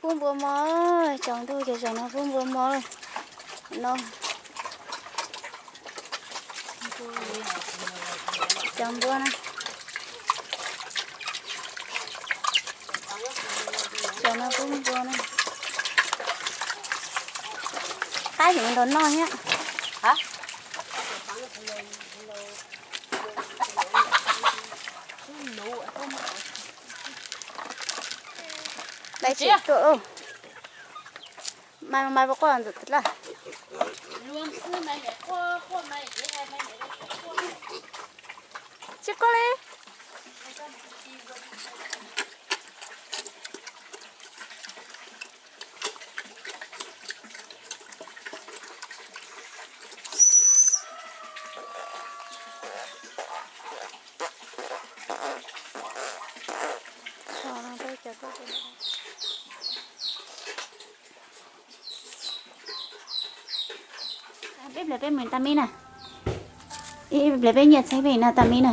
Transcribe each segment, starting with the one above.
Pub npua mos, tsaus ntuj ces zaum no pub npua mos no. Cov npua na, cov no pub npua na. Qab heev nrog noj thiab. Laiv tsis tuaj, mas mas quaj ntawm laj. Tsis quaj li. Peb pliag peb mus tas mi na. Ib pliag peb nyiaj txheeb peb no tas mi na.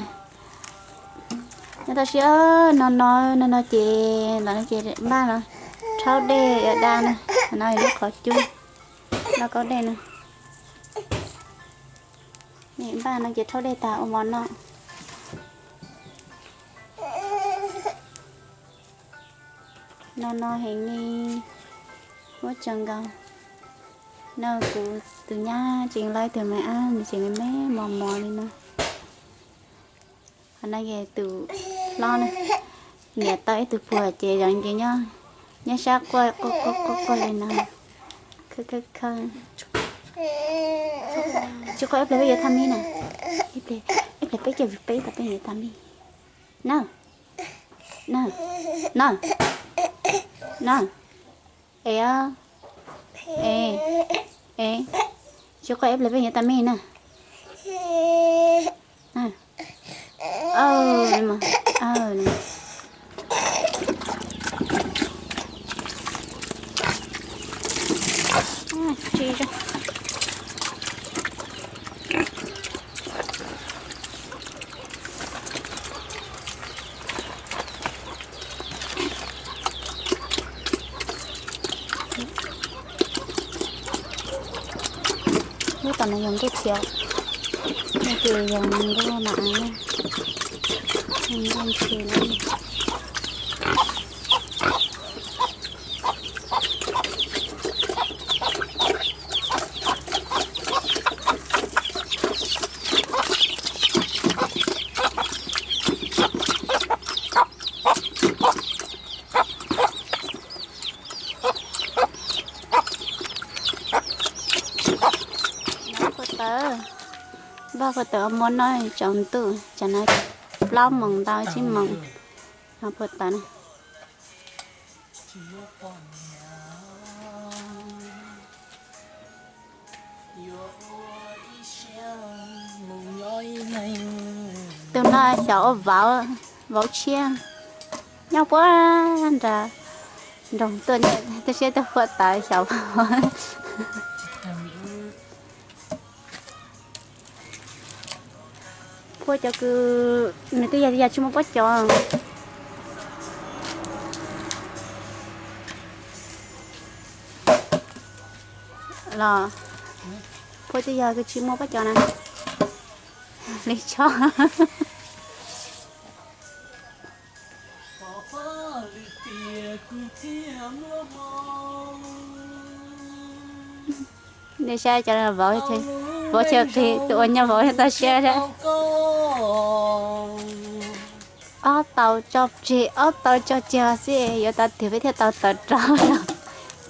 Nyob tau siab no no no no ces los no ces npaj los rhaub dej da na. No lub qhov cub, lub kaub dej na. Npaj no ces rhaub dej tas ua mov noj. No no heev li, muab tso nkaus. No kuv tus nyab tseem laib tus me ab, nws tseem me me mos mos li no. Qhov no ces tus hlob na, niam tau ib tug puag ces zoo nkaus nyob, nyob sab quaj quaj quaj quaj li no. Khawb khawb khawb. Tsis quaj, ib pliag peb yuav tas mi na. Ib pliag, ib pliag peb coj vwm peb tas peb yuav tas mi. Na, na, na, na. Es, es, es, tsis quaj, ib pliag peb yuav tas mi na. Aw, aw. Lub tom no yog nkuj txiav, no ces yog nkuj mas av na, nkuj ntxhi na. Npaj puag tawm, npaj puag tawm ua mov noj tsaus ntuj, tsam no plaub moos ntau tsib moos, npaj puag tawm na. Tus no xyov ua vauv, vauv tshiab, nyob puag nram nroog tuaj, tab sis tuaj puag tawm xyov vauv. Phua cov kws nws twb yog yog tsis muaj pob cov los, phua twb yog kws tsis muaj pob cov na, li tshoj. Nej saib cov vauv, vauv chaw qis, tus uas nyob vauv toj siab. Ob tau tso tseg, ob tau tso tseg xwb yuav tau tiag peb thiaj tau tawm rau,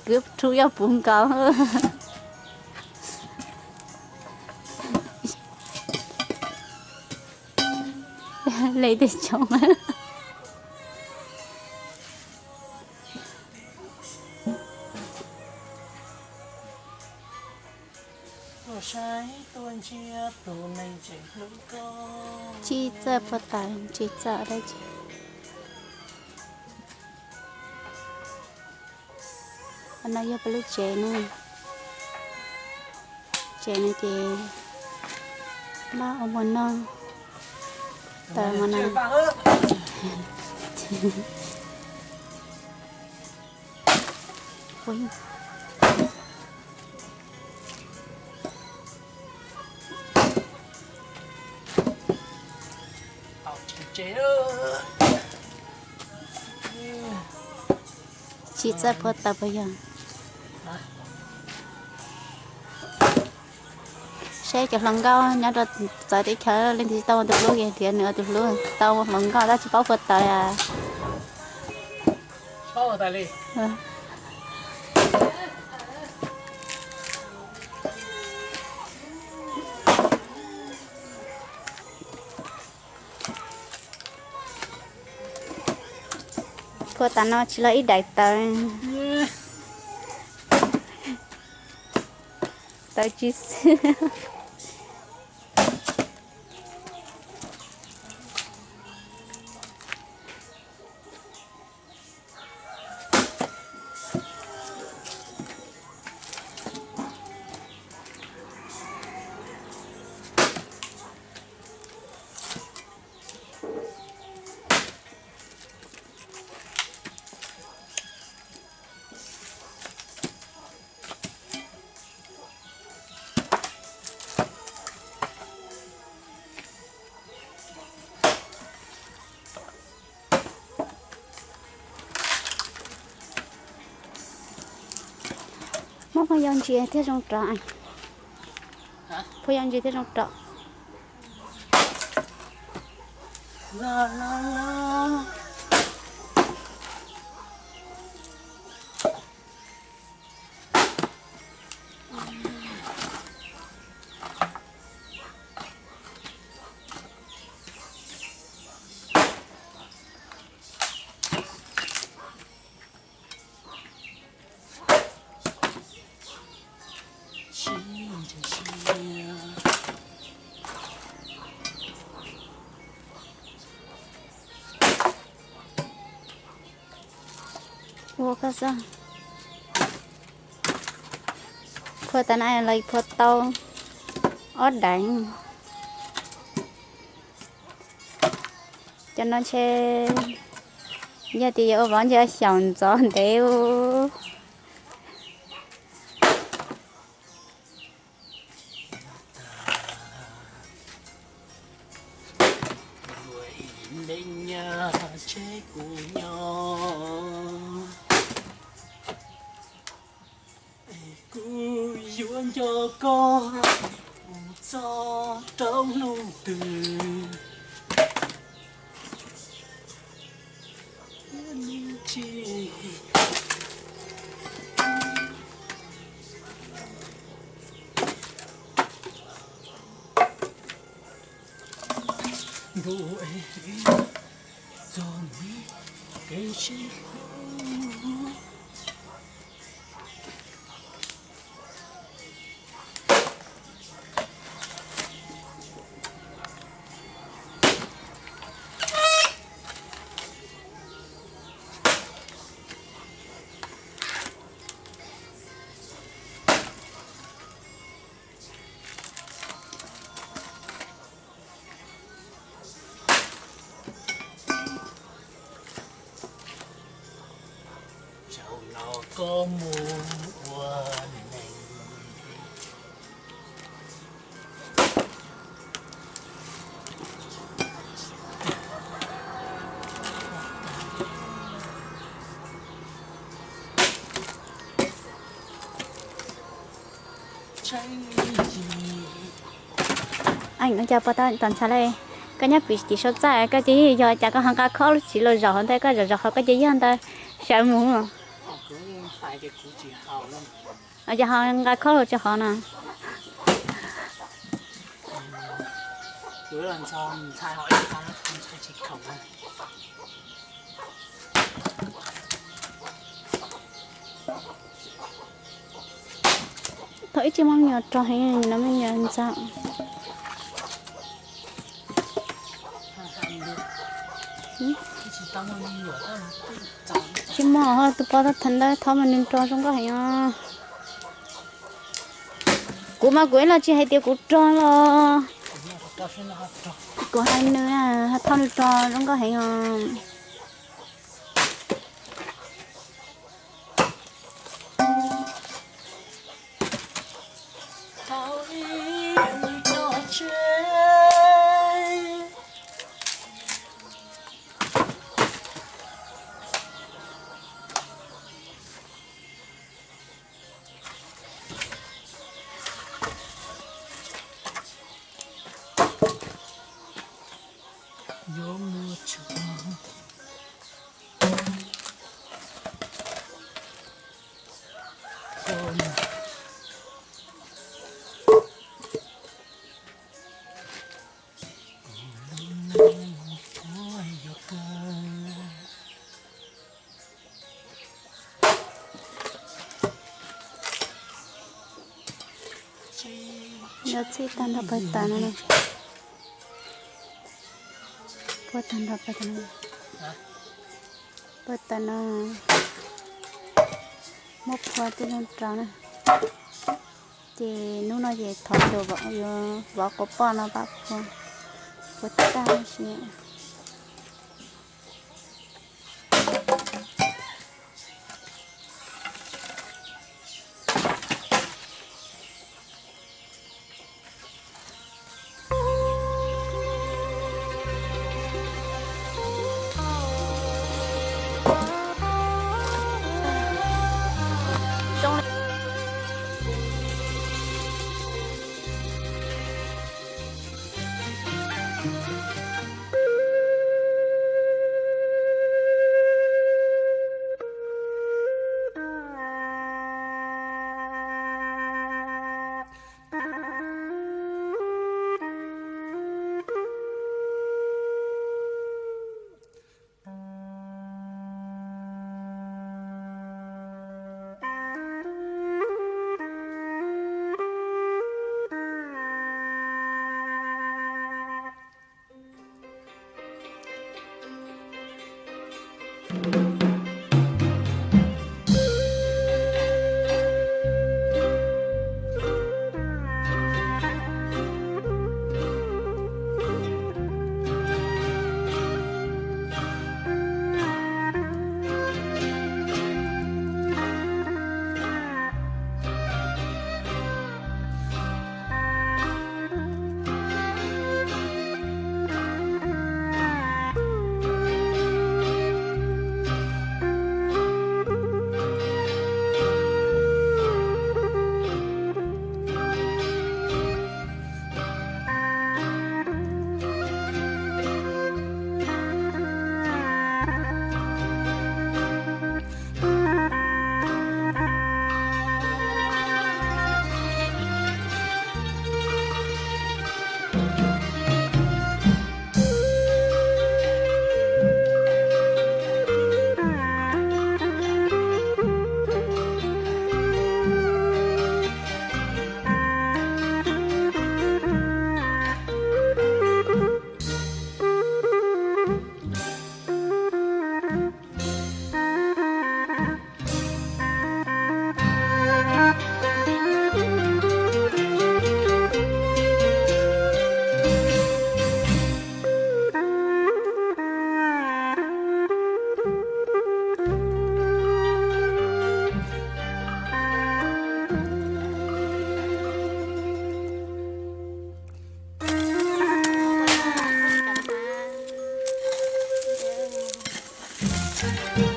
kwv rhu yuav puv nkaus. Le tej tsoom. Tsis txawj puag tawm, tsis txawj dab tsi. Qhov no yog peb lub tsev na. Tsev no ces npaj ua mov noj, tawm mov no. Tsis txawj phua taws puas yog? Saib cov hluas nkauj nyob rau txawv teb chaws leej twg tsis tau ua tus hlub, nrhiav nws ua tus hlub, tau ua hluas nkauj tab tsis paub phua taws. Phua tas no tsis los ib daim tawv. Tawv tsis xwb. Muab phua yau ntsis thiaj zoo rov. Phua yau ntsis thiaj zoo rov. Ua koj xwb. Phua tas na los phua tau ob daim. Cov no ntshe yog tias yuav ua vov ntshe xyaum ntxov ntev. Kuv yuav nco koj mus txog rau hnub twg. Zaum no koj mus ua neeg. Cas pom tau tom ntxhais li, koj nyob pem tim sau txaj koj ces yog cas koj ho nqa khob lub txiv los zaum hauv ntawd, koj zaum zaum hauv koj ces yog ntawd sawv mus. Ces ho nqa khob los tso hauv no. Thaum ib tsis muaj me nyuam rog heev no me nyuam ntxaum. Tsis muaj, tus pog tau thav ntawd thov mas nws rog zoo nkauj heev os. Kuv mas kuv ib los tsis hais tias kuv rog los. Kuv hais nws, thov nws rog zoo nkauj heev os. Yuav txhij tag nrho pawg taws no, phua tag nrho pawg taws no, pawg taws no muab phua tej no rau na. Ces hnub no ces thov xyuas yuav vov quav poj no pab phua, phua tag si.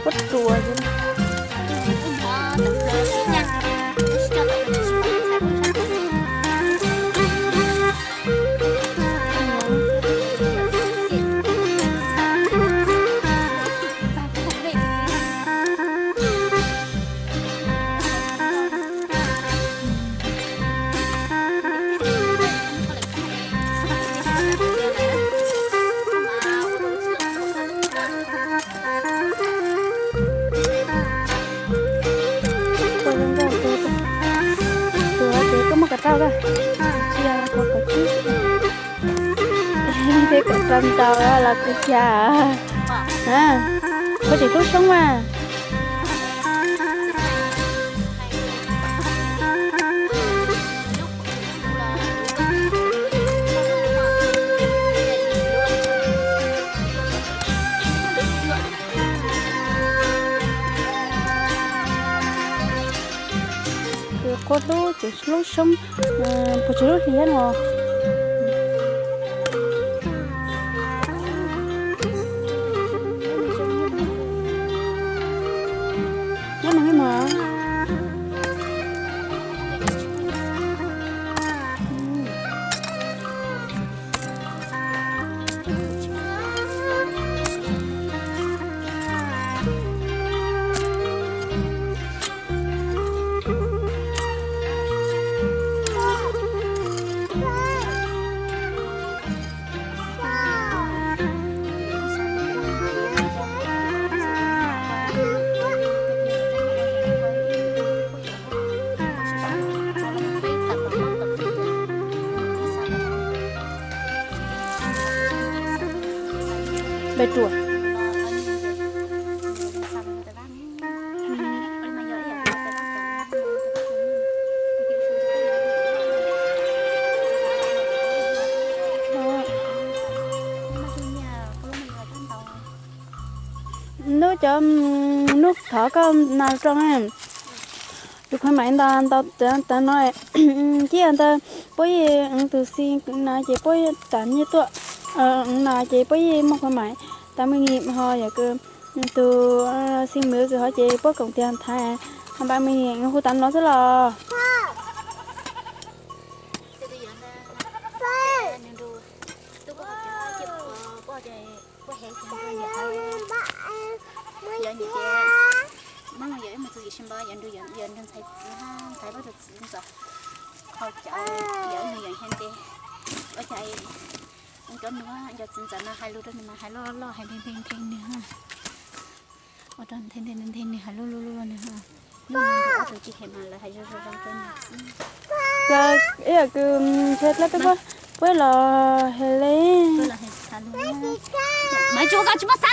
Quab ruas. Tus hauv ces koj muab kom tau lawm, tsis yog kom tsib, thiab kom rau ntau los kuv cas. Koj tseem hlub Soob mas. Kuv quaj hlub ces hlub Soob, puas tsis hlub Hli thiab no? Nyob nws me mos. Ruam. Hnub cov, hnub thov koj nas rau, tus khawv maim ntau ntau tawv no, cib ntawd puab yeej tus xi na ces puab tam nyiaj tuaj, na ces puab yeej muaj khawv maim tas me nim ho yog tus xi mws kws ho ces puab koom tiag nthav ho npam me nim hu tas no xwb los. Mab yog ib mus txug yim sib npab yog nrug ntxhais txiv, ntxhais pab tug txiv ntxawm, qhov cov yog ib nus yog hia ntes, ua cas cov nus cov txiv ntxawm no hais lus rau nws mas hais loj loj hais nthe nthe nws, ua rau nthe nthe nthe nws hais loj loj nws, ib tug tsis hem mas lawv hais zoo zoo rau nws xwb. Ib yam kws ntshe dlab peb puab los hem le. Mas tsis ua koj tsis muab xav.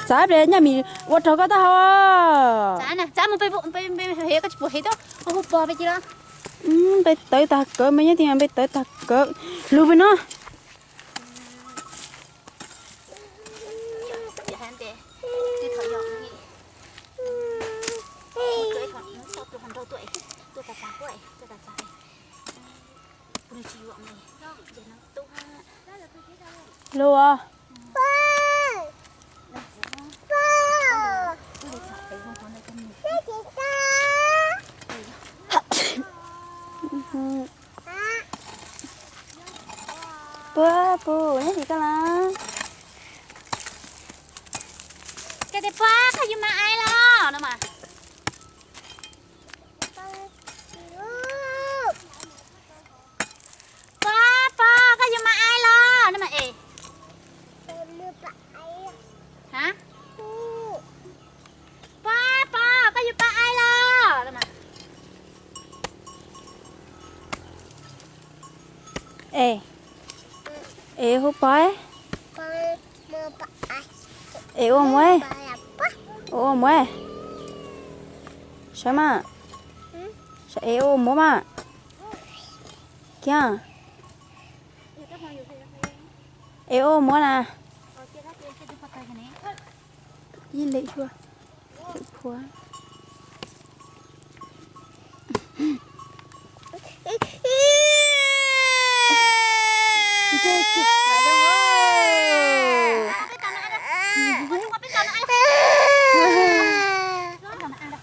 Xav ple nyaj mis ua rau koj taub hau. Xav mus pe, koj tsis pum hev tau, hu pog pe ci los. Npe tawv tag kawg me nyob ti npe tawv tag kawg. Lug pem no. Lug. Puab pum nyob tim koj lawm. Koj tes puab koj yug mas ai los no mas. Puab pog koj yug mas ai los no mas es. Ha? Puab pog koj yug pab ai los no mas. Es, es hu pog, es ua muab, ua muab, saib mas, es ua muab mas, kiag, es ua muab na. Ib leeg xyuas, phua.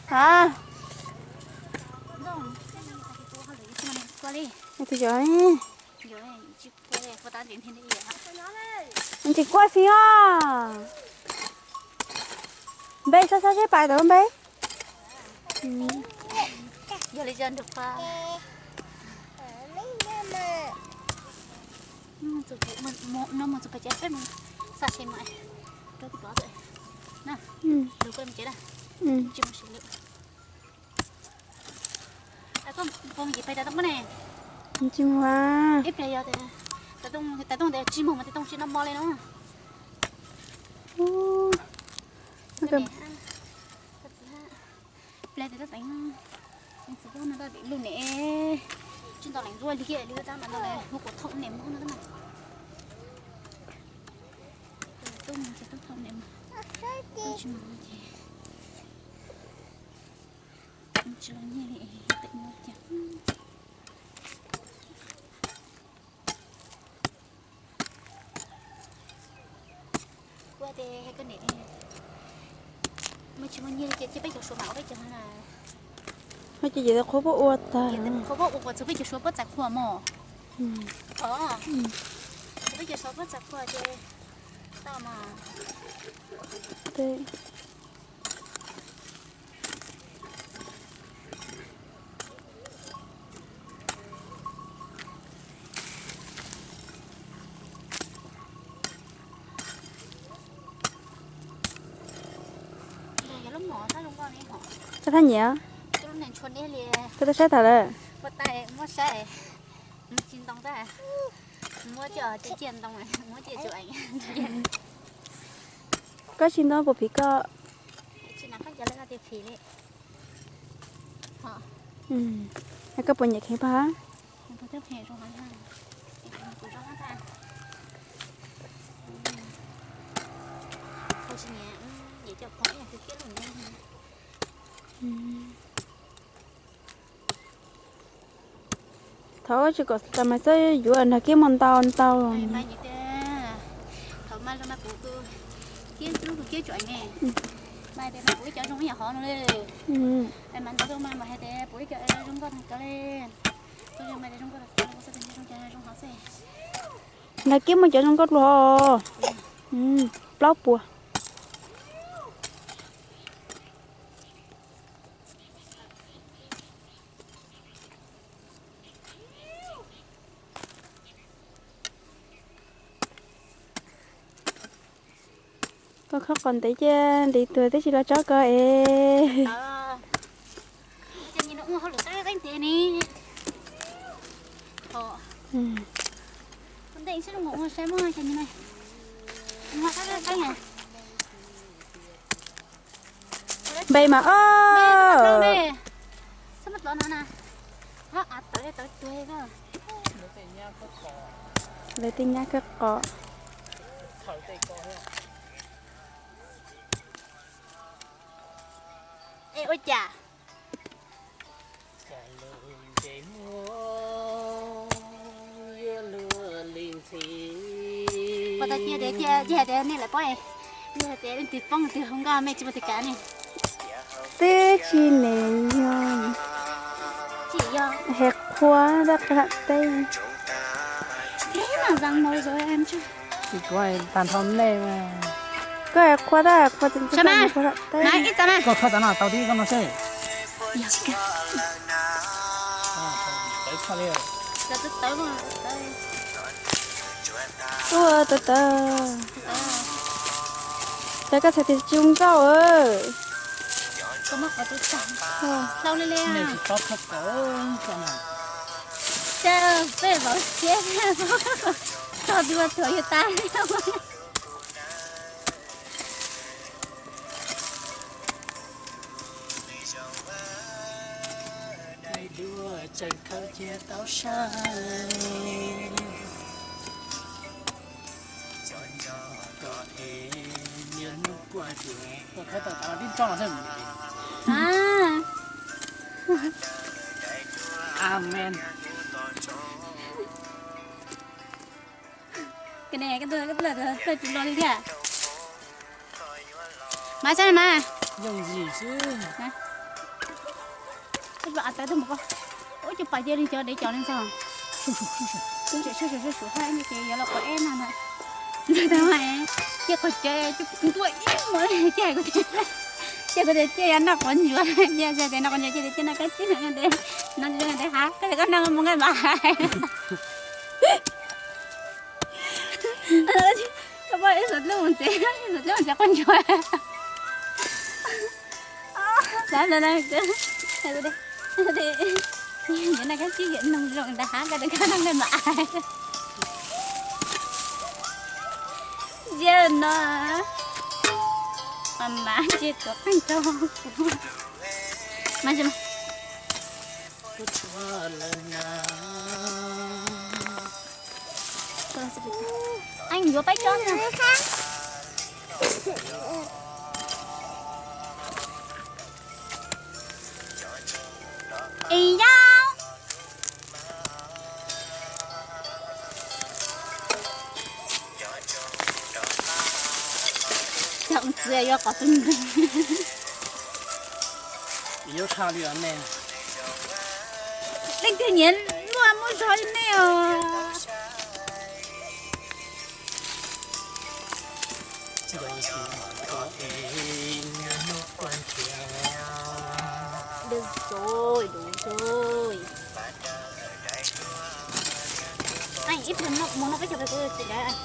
Hab, tus yog ntsis kuaj xwb os. Npe sab sab seb pais tau npe. Yog li zoo nrug pog. No mus txug pem ces peb mus xa se mas rau tus pov na. Lug koj mus ces na, tsis mus sim lawm. Koj puas mus yim pais tas too ne? Tsis mus. Ib pliag yog tas too tas too tas tsis mus mas tas too tsis noj mov li no. Pliag tas teev txiv no lub ne tsis ntaus leej ntxuav li kiag li tab mas ntau hu kuv thoom ne mob no tab mas. Tub mus ces tub thoom ne mas tsis mus ces tsis los nyiag li teem no ces. Kuv hais tias koj niam, muaj tsis muaj nyiaj li ces cia peb cov suav mam ua peb cov na. Ces qhuav puab ua tag, qhuav puab ua txug peb cov suav puab txais qhua mog. Txug peb cov suav puab txais qhua ces tau mas. Koj thab nyiam, koj twb saib tag lawm. Muab saib, tsis ntoo tab, muab coj cia ntoo, muab cia tsuav. Koj tsis ntoo puas phim koj? Koj puas nyiam kheev paj? Thaum tsis kom tas mas xwb yuav nrog kiab mus ntau ntau. Nrog kiab mus cov zoo nkauj dua. Plaub puas. Koj khob qos ntev cia ntev tuag twb tsis los tsob ko es. Npe mas os. Lawv tej nyab khawb qos. Ua cas? Pom tau cia tias, cia tias nej lawv paub, yog tias leej twg poob twg hu nkauj me tsis muaj twg kav ne. Twb tsis niam yog. Tsis yog. Hais qhua tab qhua teb. Tsis kuv hais tag nrho nej. Koj hais qhua tab qhua teb. Koj kho tas no tau tib koj no seb. Ua tawv tawv. Tawv koj txhais tes tsis zoo nkauj. Peb vauv siab, tog tus ua thuam yus tas li. Dua tseem khaws cia tau sai. Koj khawb tau tav tib tsob no xwb. Amen. Koj ne, koj tuaj, koj tuaj, tuaj tsis los li thiab. Mas saib mas. Yooj yim xwb. Ub, cov pais cia li cov dev cov li ntag. Tseem sub sub sub sub hab ces yuav los quav eb no ntag. Ntag mas, cia qhov tsev ntuj ib hmos li, cia kuv tias, cia kuv tias cia yuav noj quav ntsuav, cia tias noj quav ntsuav, cia tias cia noj kab tsib no, noj zoo ntev hab, koj tias koj noj mus nqaij npam hais. Koj poj ib xuv dlub mus ntxiv, ib xuv dlub mus ntxiv quav ntsuav. Xav ntawd na, yuav noj kab tsib yuav noj zoo ntawd hab, koj tias koj noj nqaij npam hais. Yawg no, mas mas ntshe tuav qeej rau kuv. Mas mas, yuav peb tsob na. Es yau. Cov ua txiv yuav qov tus nrig. Yuav tshaj li os nej. Leej twg nyiam luaj muaj zog li nej os. Được rồi, đủ rồi. Anh, ít phần nộp, muốn nộp cái chụp này của chị đấy anh.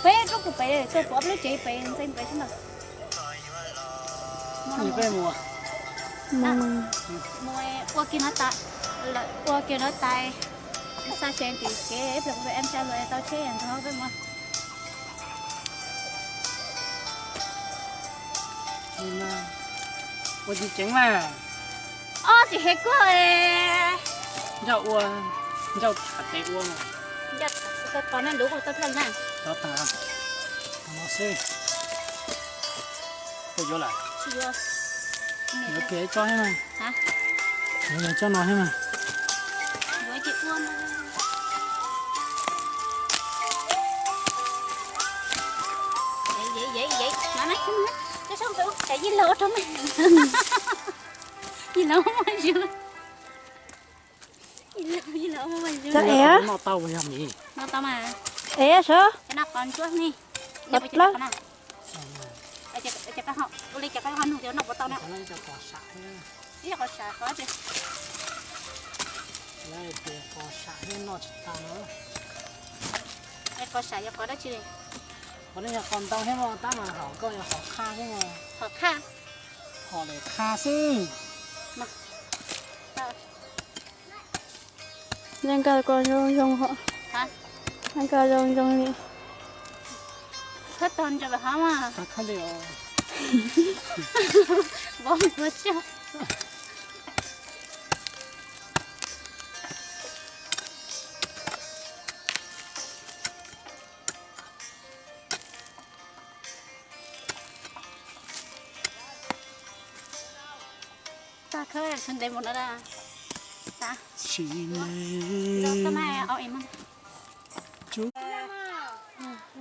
Peb rub kuv pem, tuaj pov lub tsev pem, ntxeev pem xwb ntag. Mus ua kiag no tas, ua kiag no tas, xa tsev tim kev ib pliag kuv pem em tsa luag tau tsheb ntxov peb mus. Ua tsis tseev mas. Ob tsis hev kuj. Ncauj ua, ncauj tham tes ua. Ncauj tham tes ua, nej lub ua tau plaj na. Tau tas, no xwb. Puas yuav lawm? Tsis yuav. Yuav kiag tso thiab na. Yuav coj no thiab na. Yuav ces ua no. Yev, yev, yev, yev, no na, tsam yij laug ua rau me. Yij laug muaj yus. Yij laug, yij laug muaj yus. Noj tau mas yog mis. Noj tau mas. Es sub. Cov no qos ntsuab ne. Qos plab. Ua li cas koj ho nug cov no puas tau na? Ib qos sam qos. Qos sam thiab noj tsis tau no. Qos sam yog qos dab tsi? Qos no yog qos ntau thiab mas tab mas hom koj yog hom qhaj thiab mas. Hom qhaj. Hom daim qhaj xwb. Yeej nkag ko zoo zoo ho. Yeej nkag zoo zoo li. Khawb tag nrho hov mas. Khawb li os. Vov nkuav tsuag. Tag khawb khawb ntev mus no da. Tag. Tsis ne. Tau tau mas au es mas.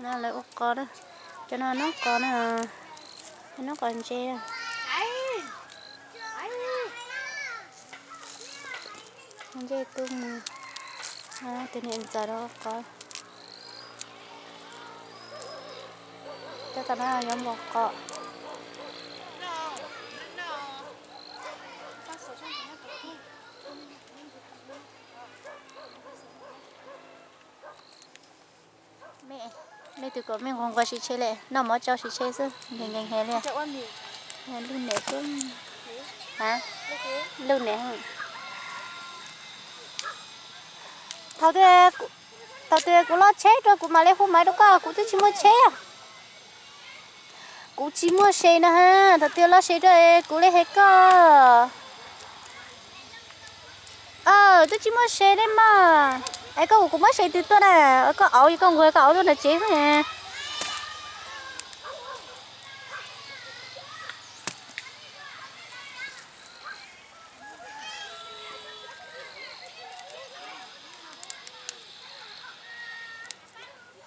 No lawv ua qos na. Cov no noob qos na. Noob qos ntse na. Ntsej tub mus, tus niam ntxawm rau qhov cov tom no yuav npog qos. Me, leej twg kom me nquag nquag sis tshe li, noj mov tsau sis tshe xwb, nkees nkees heev li. Lub niam, lub niam. Thaum twg, thaum twg kuv los tsheb rau kuv mam li hu maiv rau koj, kuv twb tsis muaj tsheb. Kuv tsis muaj se no ha, thaum twg los se rau kuv li hais koj. Twb tsis muaj se ne mog. Es koj, kuv muab se twg tuaj na? Koj auv, koj nquag koj auv tuaj nram tsev xwb.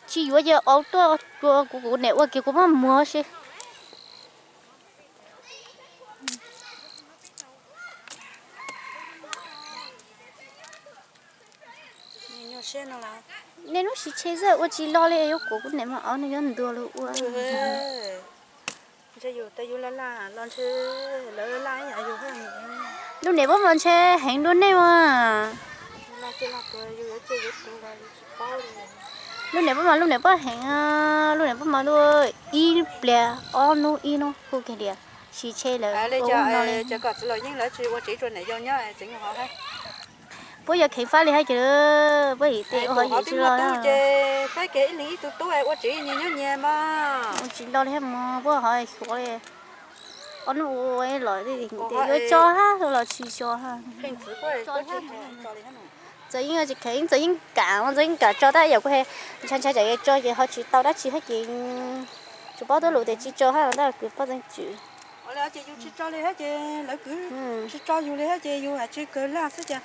Tsis yuav ces auv tuaj, kuv, kuv niam ua kiag kuv maj muag si. Nej hnub sis tshe xwb ua tsis loj li, yuav kuv, kuv niam mas auv no yuav ntuag los ua. Lub niam puab mas ntshe heev dua nej mas. Lub niam puab mas lub niam puab heev, lub niam puab mas lub ib pliag ob hnub ib hnub hu kiag tias sis tshe lawm. Puab yog kheev fab li hab ces puab yim tes ua hov yim tsis los. Ua tsis los li hab mas puab hov xyuas li. Ob hnub ua los yuav tso hab los tsis tso hab. Txawm yeej tsis kheev, txawm yeej kam, txawm yeej kam tso tab yam kuv he ntshai ntshai tsam yuav tso ces ho tsis tau dab tsi hab ces tsuas paub tuab lus tias tsis tso hab no tab kwv poj txeeg tswm. Tsis tso yus li hab ces yus hais tsis kawg laj xwb ces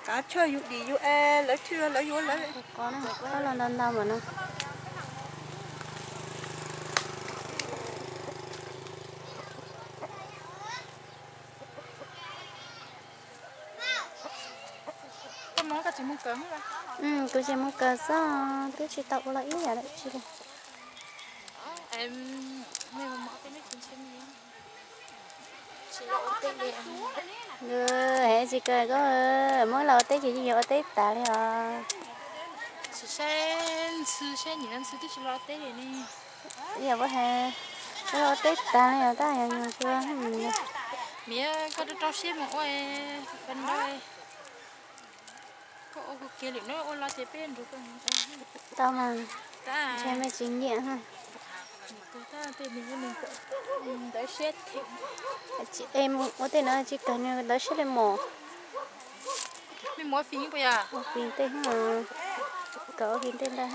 kav chawj yus dim yus es lawv thwj lawv yuav lawv. Qos ntau ntau mas no. Kuv tsis mus kawm xwb, twb tsis tau ua los ib yam dab tsi li. Heev tsis kawm koj, muab los ua teb ces yeej yuav ua teb tas li os. Yog muab los ua teb tas li os, tab yog yus ua. Miv, koj rau rau siab mus ua, koj ua kuv kiag lwm hnub ua los ces peb nrug koj. Tau mas, ntshe me tsis nyiam ha. Ntawv siab thiab. Ua tej no tsis kawg ntawv siab li mos. Me muab fim puas yog? Fim tej, kawm fim tej ntag.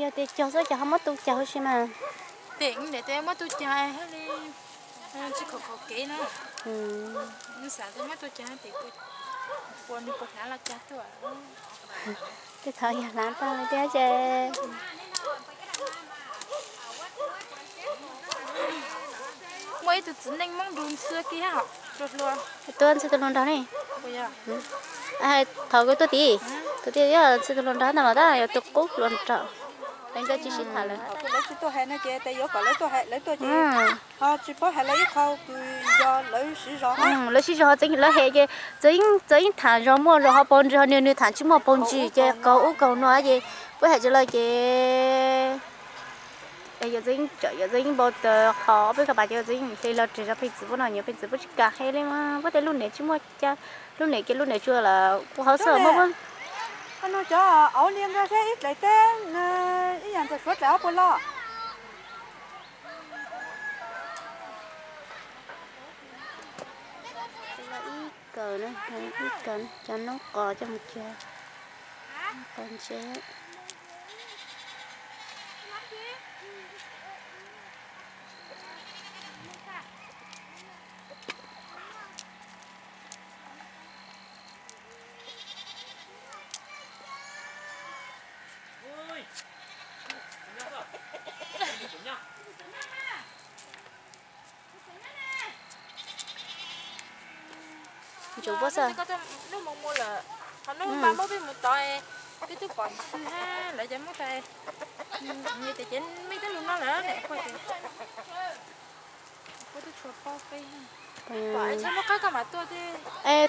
Yog tias cog xwb ces ho muab tu cog huv si mas. Pem niam tes muab tu cog thiaj li tsis khov kho kev na. Nws xav tias muab tu cog tias puas nws puas hnav los cog tuaj. Tej thaum yog hnav tau li thiab ces. Muaj ib tug txiv neej Hmoob nrug ntxhw kiag hluas hluas. Tuaj ntxhw tus hluas nraug ne. Thaum kws tuaj tid, tus twg yog ntxhw tus hluas nraug ntag mas tab yog tus qub hluas nraug. Lawv nkawd tsis sib tham lawm. Lawv tsis tuaj hais no ces tes yuav kom lawv tuaj hais lawv tuaj ces ho tsis paub hais lawv ib qho kws yog lawv siv zog. Lawv siv zog txeev lawv hem ces txawm yeej tham zog muaj zog ho paus ntsis ho nws nws tham tsis muaj paus ntsis ces kaug ub kaug no ces peb hais tsis los ces yog txawm yeej npau taws qhov peb ka pas ces txawm yeej hle los reg zog pheej txwv puab no nyias pheej txwv puab tsis kam he li mas puab tej lub niam tsis muaj cas, lub niam kiag lub niam tsuag lawm kuv qhov xwb muab. Cov auv li nkawd thiab ib dlaim teb, ib yam ntxawm suav dlaim ob puas los. Ib kawm na, ib kawm cov noob qos coj mus cog qos ntses. Ntsuv puab xwb. Hnub mus mus lawm, ho hnub mas muab peb mus tod, peb twb pom ntxhw hab lawv cov Hmoob tas, ces mej twb lug no lawm ne.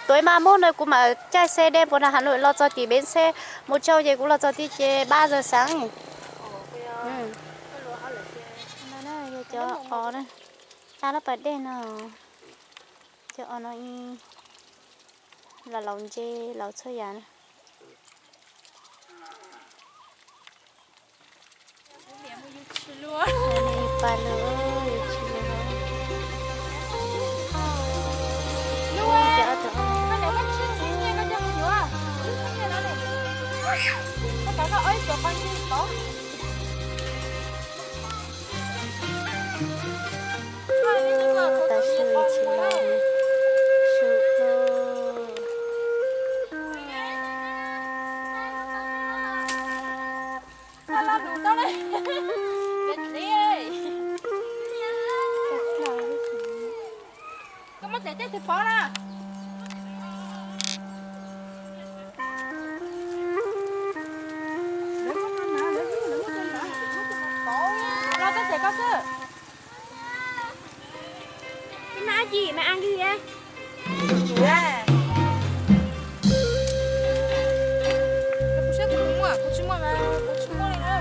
Tuav mas muab no kuv mam caij xe de puas na Has Nuj los txog tim bến xe, mus tsau ces kuv los txog tim ces ba giờ sáng. Cov os, tab lub pas dej no, cov os no los laus ntse laus txhua yam na. Tab sis tsis los, su. Koj muab txais tej twg pov na? Los koj txais koj xwb. Mày ăn cái gì vậy? Kuv siab kuv muaj, kuv tsis muaj mas kuv tsis muaj li na.